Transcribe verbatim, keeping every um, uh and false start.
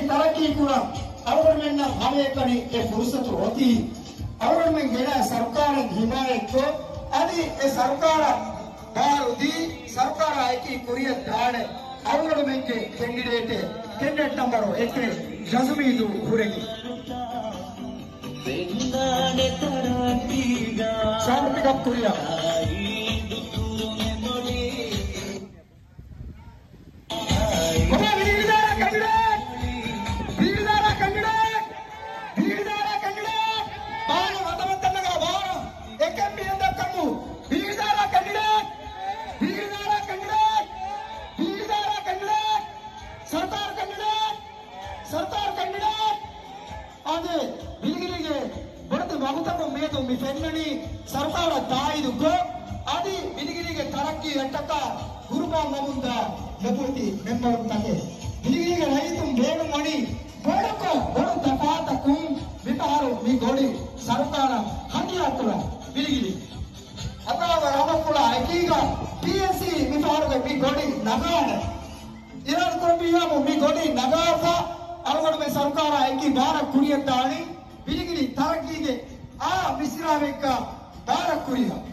ތަރައްޤީ ކުރަން އަޅުގަނޑުމެންނަށް ހަމައެކަނި އެ ފުރުސަތު އޮތީ. އަޅުގަނޑުމެން ގެނައި ސަރުކާރަށް ހިމާޔަތްކޮށް، އަދި އެ ސަރުކާރަށް ބާރުދީ، ސަރުކާރާ އެކީ ކުރިއަށް ދާނެ އަޅުގަނޑުމެންގެ ކެންޑިޑޭޓެއް، ކެންޑިޑޭޓް ނަމްބަރު އެކެއް ޖަޒުމީދު ހުރެގެން. ސައުންޑް ޕިކް އަޕް ކުރިއަށް. ބަބާ، ވިލިގިލިދާރާ ކެންޑިޑޭޓް! ވިލިގިލިދާރާ ކެންޑިޑޭޓް! ވިލިގިލިދާރާ ކެންޑިޑޭޓް! ބާރަ ވަތަވަތަންނަގާ ބާރަ އެކެއް މިހެން ދައްކަމު. ވިލިގިލިދާރާ ކެންޑިޑޭޓް! ވިލިގިލިދާރާ ކެންޑިޑޭޓް! ވިލިގިލިދާރާ ކެންޑިޑޭޓް! ސަރުކާރު ކެންޑިޑޭޓް! ސަރުކާރު ކެންޑިޑޭޓް! އާދެ، ވިލިގިލީގެ ބޮޑެތި ވަގުތަކުން މިއަދު މި ފެންނަނީ ސަރުކާރަށް ތާއީދު ކޮށް، އަދި ވިލިގިލީގެ ތަރައްޤީ އެއްޓަކާ ގުރުބާ މަމުންދާ ލޮބުވެތި މެމްބަރުންތަކެއް. ވިލިގިލީގެ ރައްޔިތުން ބޭނުންވަނީ ބޮޑުކޮށް ބޮޑު ތަފާތަކުން މިފަހަރު މި ގޮނޑި ސަރުކާރަށް ހަނދިޔާކުރަން. ވިލިގިލީ އަދާވަ ރަމަކުޅާ އެކީގަ ޕީއެސްސީ މިފަހަރުގެ މި ގޮނޑި ނަގާނެ. އިރާދަކުރެއްވިއްޔާމު މި ގޮނޑި ނަގާފަ އަޅުގަނޑުމެން ސަރުކާރާ އެކީ ބާރަށް ކުރިއަށްދާނީ ވިލިގިލި ތަރައްގީގެ އާ މިސްރާބެއްގަ ބާރަށް ކުރިއަށް.